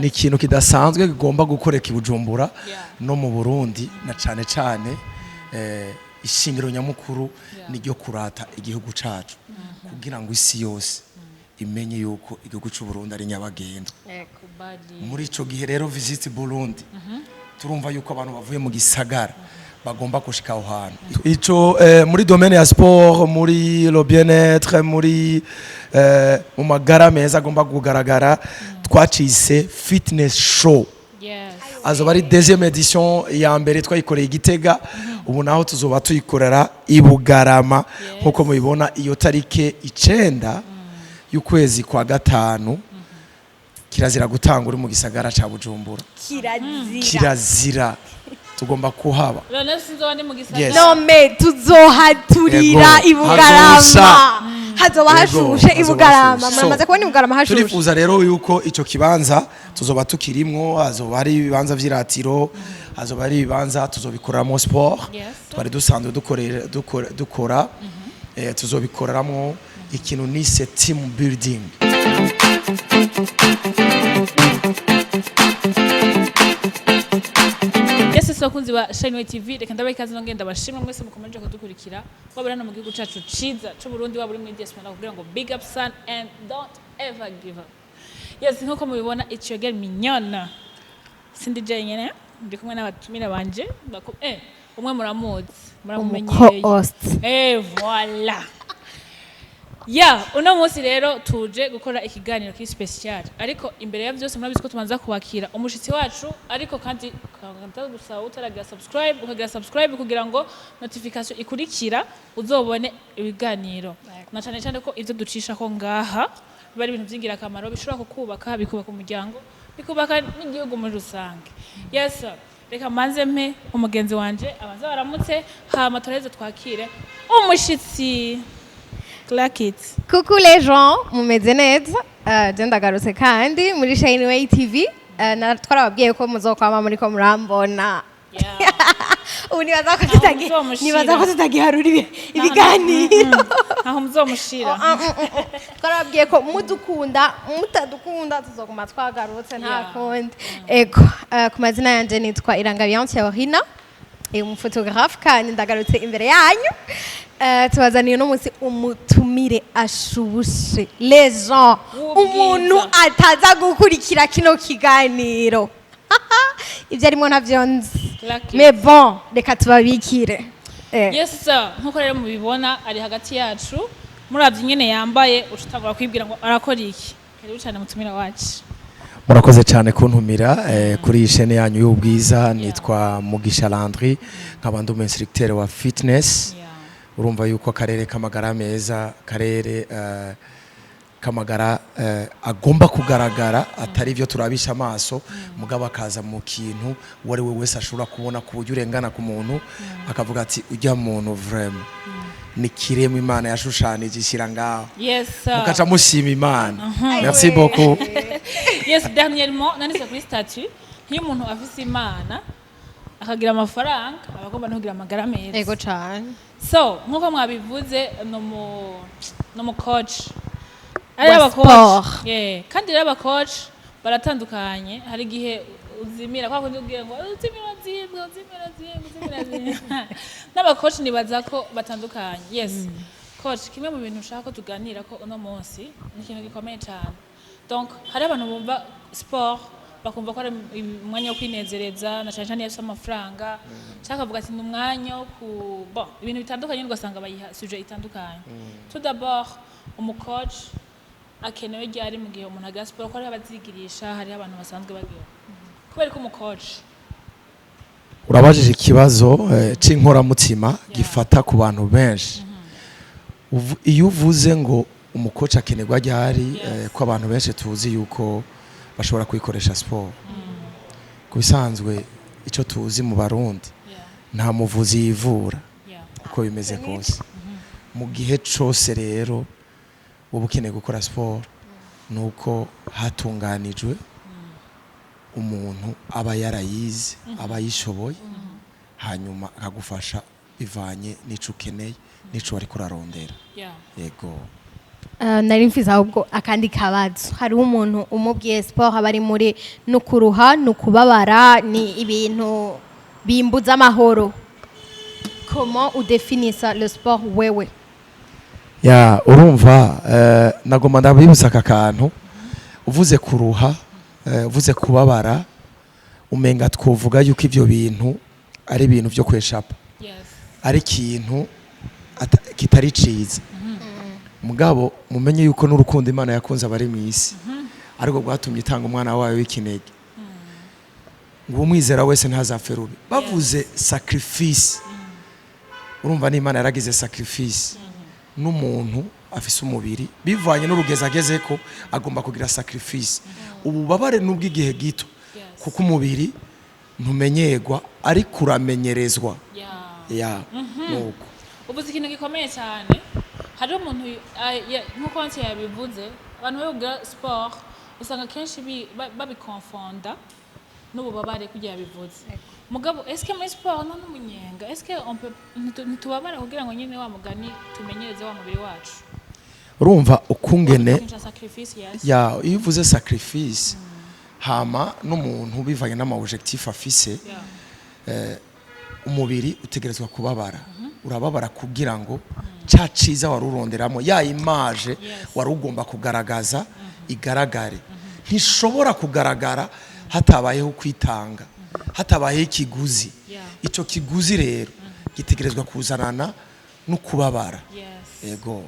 Ni ikintu kidasanzwe kigomba gukoreka i Bujumbura no mu Burundi, na cane cane ishingiro nyamukuru ni ryo kurata igihugu cacu, kugira ngo isi yose imenye yuko igihugu c'u Burundi ari nyabagendwa. Muri ico gihe rero, Visit Burundi, turumva yuko abantu bavuye mu gisagara bagomba gushika aho hantu. Ico muri domaine ya sport, muri le bien-être, muri mu magara meza agomba kugaragara, twacise fitness show. Azoba ari deuxième édition. Ya mbere twayikoreye i Gitega, ubu naho tuzoba tuyikorera i Bugarama. Nkuko mubibona, iyo tarike 9 y'ukwezi kwa gatanu, kirazira gutanga uri mu gisagara ca Bujumbura. Kirazira. Kirazira, tugomba kuhaba. None sinzoba ndi mu gisagara? Yes. Nome tuzohaturira. Yego, I Bugarama hazosha. hazoba Yego, hashushe. I hazoba Bugarama hashushe. muramaze kubona i Bugarama hashushe. Turifuza rero yuko ico kibanza tuzoba tukirimwo, hazoba hari ibibanza vy'iratiro, hazoba hari ibibanza tuzobikoreramo sport. Twari dusanzwe dukora, tuzobikoreramo ikintu nise team building. Yes, bakunzi ba Shine TV, reka ndabaha ikaze, nongenda bashimwe mwese mukomeje kudukurikira, waba uri hano mu gihugu cacu ciza c'u Burundi, waba uri muri diaspora, kugira ngo big up son and don't ever give up. Yes, nkuko mubibona, it's your girl Mignonne. Sindi jenyene, ndi kumwe n'abatumire banje. Umwe muramuzi, muramumenyereye. Umu-co-host. Voilà. Ya, uno munsi rero tuje gukora ikiganiro kiri spécial, ariko imbere ya byose murabizi ko tubanza kubakira umushitsi wacu. Ariko kandi kandi gusaba, utaragira subscribe, ukagira subscribe kugira ngo notification ikurikira uzobone ibiganiro, na cyane cyane ko ivyo ducisha ko ngaha biba ari ibintu by'ingirakamaro, bishobora kukubaka, bikubaka umuryango, bikubaka n'igihugu muri rusange. Yes sir. Reka manze mpe umugenzi wanje abanza baramutse, hama turaheze twakire umushitsi. Clack it. Coucou les gens, mumeze neza? Je ndagarutse kandi muri Shine Way TV. Twarababwiye ko muzokwama muriko murambona. Ubu nibaza ko muzomushira. nibaza ko tutagiharura ibiganiro. Ntaho muzomushira. Twarababwiye ko mudukunda, mutadukunda, tuzoguma twagarutse, nta kundi. Ego, ku mazina yanje nitwa Irangabiyansi Orina, umuphotographe, kandi ndagarutse imbere yanyu. Tubazaniye uno munsi umutumire ashubushe, les gens. W'ubwiza. Umuntu ataza gukurikira kino kiganiro, ibyo arimo ntavyo nzi. Clack it. Mais bon, reka tubabikire. Yes sir, nkuko rero mubibona, ari hagati yacu. Muravye ingene yambaye, uca utangura kwibwira ngo arakora iki. Karibu cyane, mutumira wacu. Murakoze cyane kuntumira kuri iyi chaîne yanyu y'ubwiza. Nitwa Mugisha Landry, nkaba ndi umu instructeur wa fitness. Urumva yuko akarere k'amagara meza, akarere k'amagara agomba kugaragara, atari ibyo turabisha amaso, mugabo akaza mu kintu uwo ari we wese ashobora kubona, ku buryo urengana ku muntu akavuga ati: "Ujya muntu vraiment ni kiremwa Imana yashushanije ishyira ngaho." Yes sir. Mukaca mushima Imana. Merci beaucoup. Yes, dernièrement nanditse kuri statut: nk'iyo umuntu afise Imana, akagira amafaranga, aba agomba no kugira amagara meza. Ego cane. So nkuko mwabivuze, no mu coach ari Wa aba coach. sport. Yeah. Kandi rero aba coach baratandukanye. Hari igihe uzimira kwa kundi ubwiye ngo uzimira zibwe, uzimira zibwe, uzimira zibwe. N'aba coach nibaza ko batandukanye. Yes coach, kimwe mu bintu ushaka ko tuganira ko uno munsi ni ikintu gikomeye cyane. Donc hari abantu bumva sport bakumva ko ari umwanya wo kwinezereza, na cyane cyane iyo afise amafaranga, cyangwa akavuga ati ni umwanya wo ku, bon, ibintu bitandukanye, ugasanga bayiha sujet itandukanye. Tout d'abord, umucoach akenewe ryari mu gihe umuntu agira siporo? Ko hariho abazigirisha, hariho abantu basanzwe bagira. Kubera ko umucoach Urabajije ikibazo c'inkoramutima gifata ku bantu benshi. Iyo uvuze ngo umucoach akenerwa ryari, ko abantu benshi tuzi yuko bashobora kwikoresha siporo, ku bisanzwe icyo tuzi mu Barundi, nta muvuzi yivura, uko bimeze kose. Mu gihe cose rero uba ukeneye gukora siporo, nuko hatunganijwe umuntu aba yarayize, aba ayishoboye, hanyuma akagufasha bivanye n'ico ukeneye n'ico wariko urarondera. Yego. Nari mfise ahubwo akandi kabazo. Hariho umuntu umubwiye sport aba ari muri nukuruha, nukubabara, ni ibintu bimbuza amahoro. Comment udefinisa le sport wewe? Ya, urumva, nagomba ndabibutsa aka kantu. Uvuze kuruha, uvuze kubabara, umenga twovuga yuko ivyo bintu ari ibintu vyo kweshapa, ari ikintu kitari ciza. Mugabo mumenye yuko n'urukundo Imana yakunze abari mu isi ariko rwatumye itanga umwana wayo w'ikinege, ngo umwizera wese ntazapfe rubi. Bavuze sacrifice, urumva n'Imana yaragize sacrifice. N'umuntu afise umubiri, bivanye n'urugezo agezeko, agomba kugira sacrifice, ububabare n'ubw'igihe gito, kuko umubiri ntumenyerwa ariko uramenyerezwa. Ya, nuko. Uvuze ikintu gikomeye cyane. Hariho umuntu, nk'uko Anse yabivuze, abantu bari kugira sport usanga kenshi babikonfonda n'ububabare kugira yabivuze. Mugabo eske muri sport no n'umunyenga, eske on peut ntitubabara kugira ngo nyine wa mugani tumenyereze wa mubiri wacu? Urumva ukungene Kinja sacrifice, yes. Ya, iyo uvuze sacrifice, hama n'umuntu bivanye n'ama objectif afise, umubiri utegerezwa kubabara. Urababara kugira ngo ca ciza wari uronderamo, ya image wari ugomba kugaragaza, igaragare. Ntishobora kugaragara hatabayeho kwitanga, hatabayeho ikiguzi. Ico kiguzi rero gitegerezwa kuzanana no kubabara. Ego.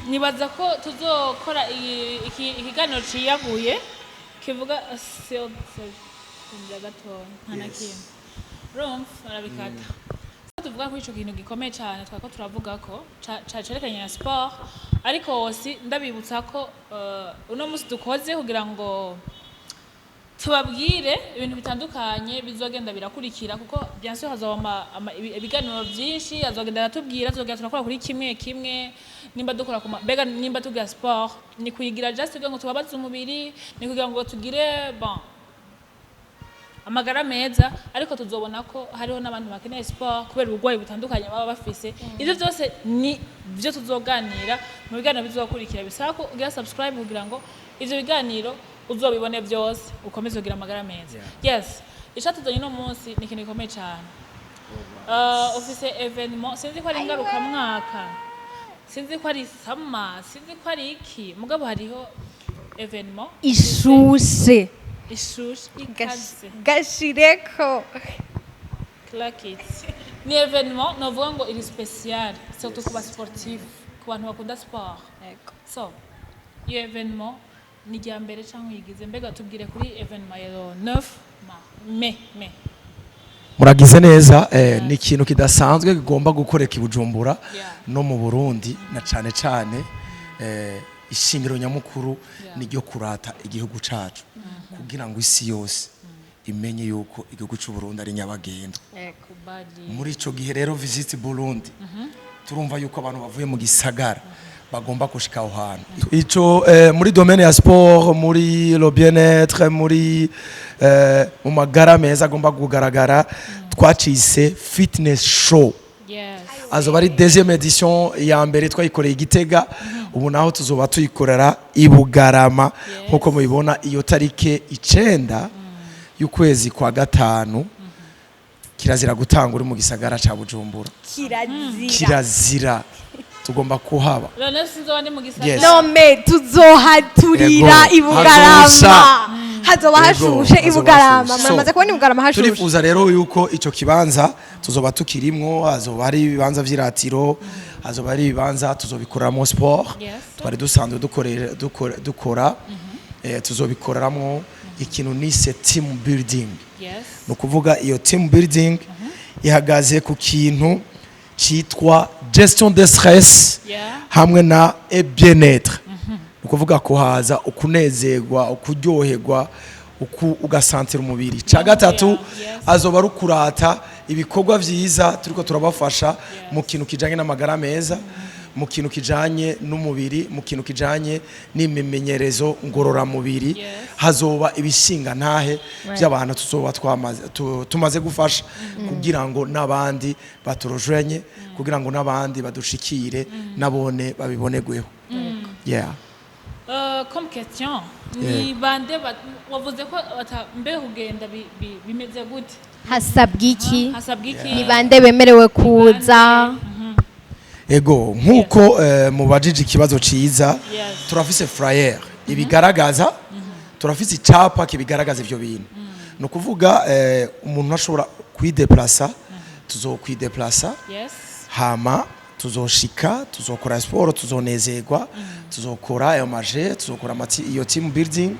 Nibaza ko tuzokora ikiganiro ciyaguye kivuga gatoya, nta na kimwe urumva barabikata. Tuvuga ko ico kintu gikomeye cyane twako turavuga ko cerekeranye na sport, ariko aussi ndabibutsa ko uno musi dukoze kugira ngo tubabwire ibintu bitandukanye bizogenda birakurikira, kuko bien sûr hazoba ibiganiro byinshi azogenda aratubwira. Tuzogenda turakora kuri kimwe kimwe. Nimba dukora ku mbega nimba tugira sport, ni kuyigira just kugira ngo tubabaze umubiri, ni kugira ngo tugire bon amagara meza, ariko tuzobona ko hariho n'abantu bakeneye sport kubera uburwayi butandukanye baba bafise. Ivyo byose ni byo tuzoganira mu biganiro bizokurikira. Bisaba ko ugira subscribe kugira ngo ivyo biganiro uzobibone byose, ukomeze kugira amagara meza. Yes, icatuzanye uno munsi ni ikintu gikomeye cyane. Ufise événement, sinzi ko ari ngarukamwaka, sinzi ko ari sama, sinzi ko ari iki, mugabo hariho événement Ishushe. Ishushe ikaze. Gashireko. Clack it. Ni événement novuga ngo iri spécial, surtout ku ba sportif, ku bantu bakunda sport. So iyo événement ni irya mbere cyangwa uyigize? Mbega tubwire kuri événement ya 9 mai. Muragize neza. Ni ikintu kidasanzwe kigomba gukoreka i Bujumbura no mu Burundi, na cane cane ishingiro nyamukuru ni ryo kurata igihugu cacu, kugira ngo isi yose imenye yuko igihugu c'u Burundi ari nyabagendwa. Kubali. Muri ico gihe rero, Visit Burundi, turumva yuko abantu bavuye mu gisagara bagomba gushika aho hantu. Ico muri domaine ya sport, muri le bien-être, muri mu magara meza agomba kugaragara, twacise fitness show. Azoba ari deuxième édition. Ya mbere twayikoreye i Gitega, ubu naho tuzoba tuyikorera i Bugarama. Nkuko mubibona, iyo tarike 9 y'ukwezi kwa gatanu, kirazira gutanga uri mu gisagara ca Bujumbura. Kirazira. Kirazira, tugomba kuhaba. None sinzoba ndi mu gisagara? Yes. Nome tuzohaturira. Yego. I Bugarama Hazosha. hazoba Yego, hashushe. I hazoba Bugarama hashushe. muramaze kubona i Bugarama hashushe. Turifuza rero yuko ico kibanza tuzoba tukirimwo, hazoba hari ibibanza vy'iratiro, hazoba hari ibibanza tuzobikoreramo sport. Twari dusanzwe dukora, tuzobikoreramo ikintu nise team building. Ni ukuvuga iyo team building ihagaze ku kintu cyitwa gestion de stress hamwe na et bien-être. Ni ukuvuga kuhaza ukunezerwa, ukuryoherwa, ugasantira umubiri. Cya gatatu, azoba ari ukurata ibikorwa vyiza turiko turabafasha mu kintu kijanye n'amagara meza. Mu kintu kijanye n'umubiri, mu kintu kijanye n'imimenyerezo ngororamubiri, hazoba ibishinga ntahe by'abantu tuzoba tumaze gufasha kugira ngo n'abandi baturojenye, kugira ngo n'abandi badushikire, nabone babibonegweho, yeah. Comme question, ni bande wavuze ko mbe kugenda bimeze gute? Hasabwa iki? Hasabwa iki? Ni bande bemerewe kuza? Ego, nkuko mubajije ikibazo ciza, turafise flyer ibigaragaza, turafise icapa kibigaragaza ivyo bintu. Ni ukuvuga umuntu ashobora kwideplasa, tuzokwideplasa, hama tuzoshika, tuzokora siporo, tuzonezerwa, tuzokora ayo maje, tuzokora iyo team building.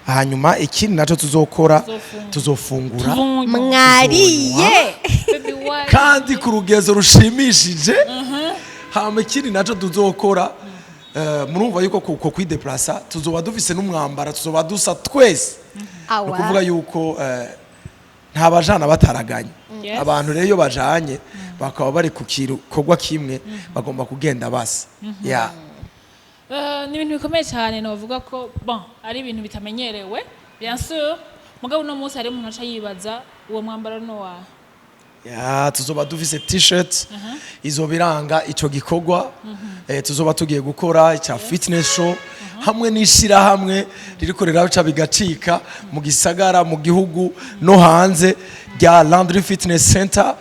Hanyuma ikindi naco tuzokora, tuzofungura. Mwariye? Baby, why? Kandi ku rugezo rushimishije. Hama ikindi naco tuzokora, murumva yuko kuko kwideplasa tuzoba dufise n'umwambara, tuzoba dusa twese. Ni Awa. ukuvuga yuko nta bajana bataraganye. Abantu rero iyo bajanye bakaba bari ku gikorwa kimwe, bagomba kugenda basa, yeah. Ni ibintu bikomeye cyane. Novuga ko bon, ari ibintu bitamenyerewe, bien sûr, mugabo uno munsi hari umuntu aca yibaza uwo mwambaro no wa Ya, tuzoba dufise t-shirt izoba iranga ico gikorwa tuzoba tugiye gukora icya fitness show hamwe n'ishirahamwe ririko riraca bigacika mu gisagara, mu gihugu no hanze, rya Landry Fitness Center.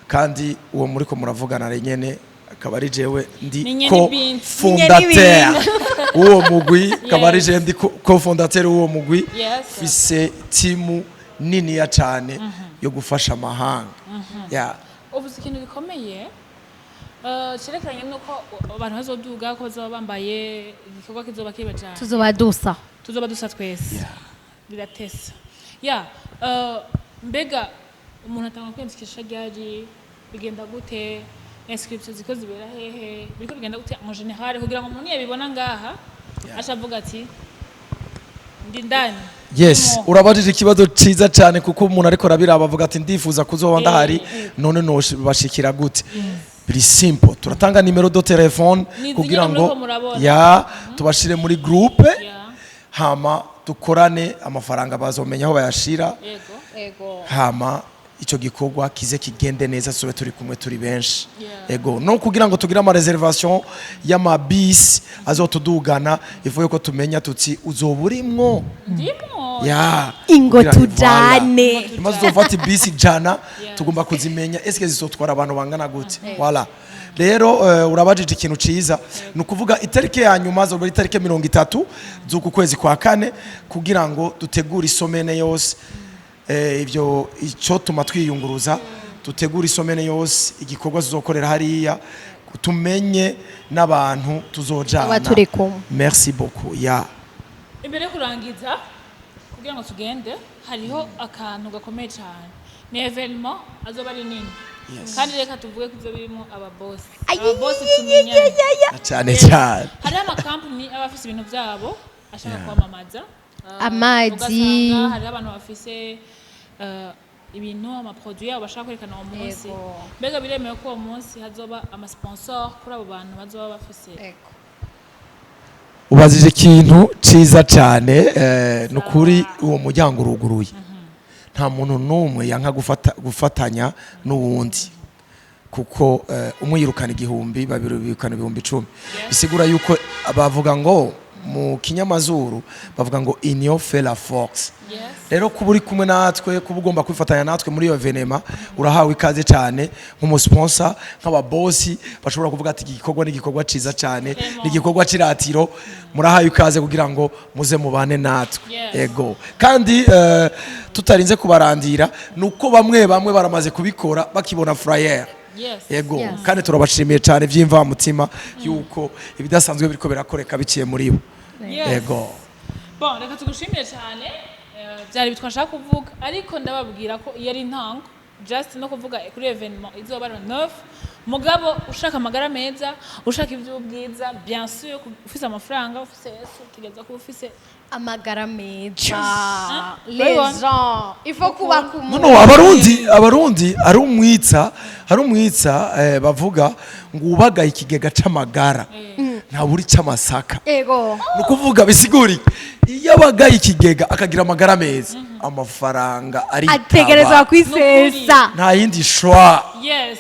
Kandi uwo muriko muravugana nyene akaba ari jewe ndi Ni nyene co bintu. fondateur w'uwo mugwi, akaba ari jewe ndi co-fondateur w'uwo mugwi. Fise timu niniya cane yo gufasha amahanga, yeah. Uvuze ikintu gikomeye cerekeranye nuko abantu bazoduga, ko bazoba bambaye, igikorwa kizoba kibajanye. Tuzoba dusa. Tuzoba dusa twese, biratesa ya. Mbega umuntu atanga kwiyandikisha ryari? Bigenda gute? Inscription ziko zibera hehe? Biriko bigenda gute en général, kugira ngo umuntu yabibona ngaha aca avuga ati ndi ndani? Yes. Ndimo. Urabajije ikibazo ciza cyane, kuko umuntu ariko arabiraba avuga ati ndifuza kuzoba ndahari, none nobashikira gute? Biri simple, turatanga numéro de téléphone Ni izi kugira nyene ngo muriko murabona. ya, tubashire muri groupe, hama dukorane. Amafaranga bazomenya aho bayashira. Yego. Hama ico gikorwa kize kigende neza, tube turi kumwe turi benshi. Ego, no kugira ngo tugire ama réservation y'amabisi azotudugana, ivuye ko tumenya tuti uzoba urimwo. Ndimo. Ya. Ingo Kugira tujane. Voilà. Imaze uzofata ibisi 100, tugomba kuzimenya eske zizotwara abantu bangana gute. Voilà. Rero urabajije ikintu ciza. Ni ukuvuga itariki ya nyuma azoba ari itariki 30 z'uku kwezi kwa kane, kugira ngo dutegure i semaine yose. Ivyo ico tuma twiyunguruza, dutegure i semaine yose igikorwa tuzokorera hariya, tumenye n'abantu tuzojana. Tuba turi kumwe. Merci beaucoup, ya. Imbere yo kurangiza, kugira ngo tugende, hariho akantu gakomeye cyane, ni événement azoba ari nini. Kandi reka tuvuge ko ibyo birimo ababosi, ababosi tumenyane. Cyane cyane. Hariho amakampani aba afise ibintu byabo ashaka kwamamaza. Amazi. Ugasanga hariho abantu bafise ibintu, ama produits yabo bashaka kwerekana uwo munsi. Mbega biremewe ko uwo munsi hazoba ama sponsor kuri abo bantu bazoba bafise? Ubazije ikintu ciza cyane. Ni ukuri uwo muryango uruguruye, nta muntu n'umwe yanka gufatanya n'uwundi, kuko umwe yirukana 1000, babiri birukana 10.000. Bisigura yuko bavuga ngo mu kinyamazuru bavuga ngo "Union fait la force". Rero kuba uri kumwe natwe, kuba ugomba kwifatanya natwe muri iyo événement, urahawe ikaze cyane nk'umu sponsor, nk'ababosi bashobora kuvuga ati iki gikorwa ni igikorwa ciza cyane, ni igikorwa c'iratiro. Murahawe ikaze kugira ngo muze mubane natwe. Ego, kandi tutarinze kubarandira, nuko bamwe bamwe baramaze kubikora bakibona flyer. Yego. Kandi turabashimiye cyane by'imvamutima yuko ibidasanzwe biriko birakoreka biciye muri bo. Yego. Bon, reka tugushimire cyane. Byari bitwashaka kuvuga, ariko ndababwira ko iyo ari intango. Just no kuvuga kuri événement izoba le 9. Mugabo ushaka amagara meza, ushaka ivy'ubwiza, bien sûr, ufise amafaranga, ufise Yesu, utegereza kuba ufise amagara meza. Hein? Les Urabibona? gens, il faut kubaka No, umuntu. no, abarundi ari umwitsa bavuga ngo ubagaye ikigega c'amagara ntaburi c'amasaka. Ni ukuvuga, bisigura iki? Iyo abagaye ikigega akagira amagara meza, amafaranga aritaba. Ategerezwa kwisesa. Nta yindi shwa.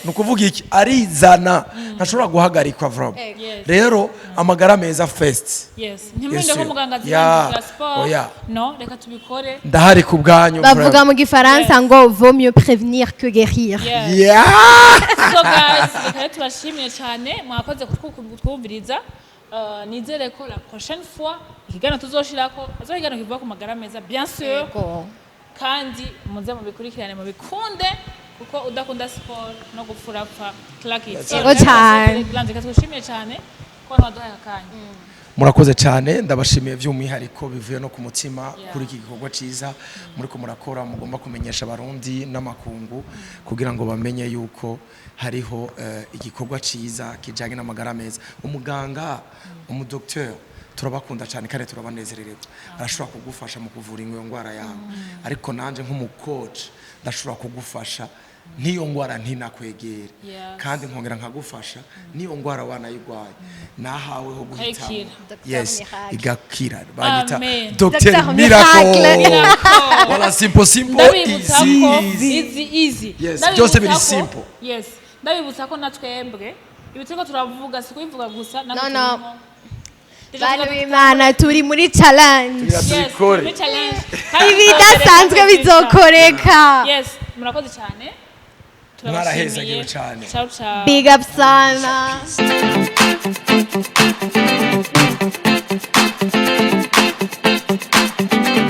Ni ukuvuga iki? Arizana, ntashobora guhagarikwa vraiment. Rero amagara meza first. Yes, ntimurinde ko Yes, muganga yeah. azibandikira sport. Oya. No, reka tubikore. Ndahari ku bwanyu. Bavuga vraiment. mu gifaransa ngo vaut mieux prévenir que guérir. So guys, reka rero tubashimiye cyane, mwakoze kutwumviriza. Nizere ko la prochaine fois ikiganiro tuzoshirako azo ikiganiro kivuga ku magara meza, bien sûr. Kandi muze mubikurikirane, mubikunde, kuko udakunda sport no gupfa urapfa. Clark it. Yego cyane. Reka twishimiye cyane ko waduhaye akanya. Murakoze cyane, ndabashimiye by'umwihariko bivuye no ku mutima kuri iki gikorwa cyiza muri ko murakora, mugomba kumenyesha Abarundi n'amakungu kugira ngo bamenye yuko hariho igikorwa cyiza kijyanye n'amagara meza. Umuganga, umudocteur, turabakunda cyane kandi turabanezererwa, arashobora kugufasha mu kuvura iyo ndwara yawe, ariko nanjye nk'umucoach ndashobora kugufasha n'iyo ndwara ntinakwegere, kandi nkongera nkagufasha n'iyo ndwara wanayirwaye nahaweho guhitamo. Ukayikira. Dr. Yes. Miracle. Igakira, banyita Amen. Dr. Dr. Miracle. Miracle. Voilà, simple, simple. Ndabibutsa ko easy. easy, easy. Yes, Ndabibutsa byose biri ko- simple. Yes, ndabibutsa ko na twebwe ibi turiko turavuga si kubivuga gusa, natwe No, no. turimo. Déjà Bantu tuba b'Imana, turi muri challenge. Tugira Yes, tubikore. muri challenge. Kandi Ibidasanzwe tuzabereka bizokoreka. Yes, murakoze cyane. Mwarahezagiwe Turabashimiye. cyane. Ciao, ciao. Big up sana. Peace.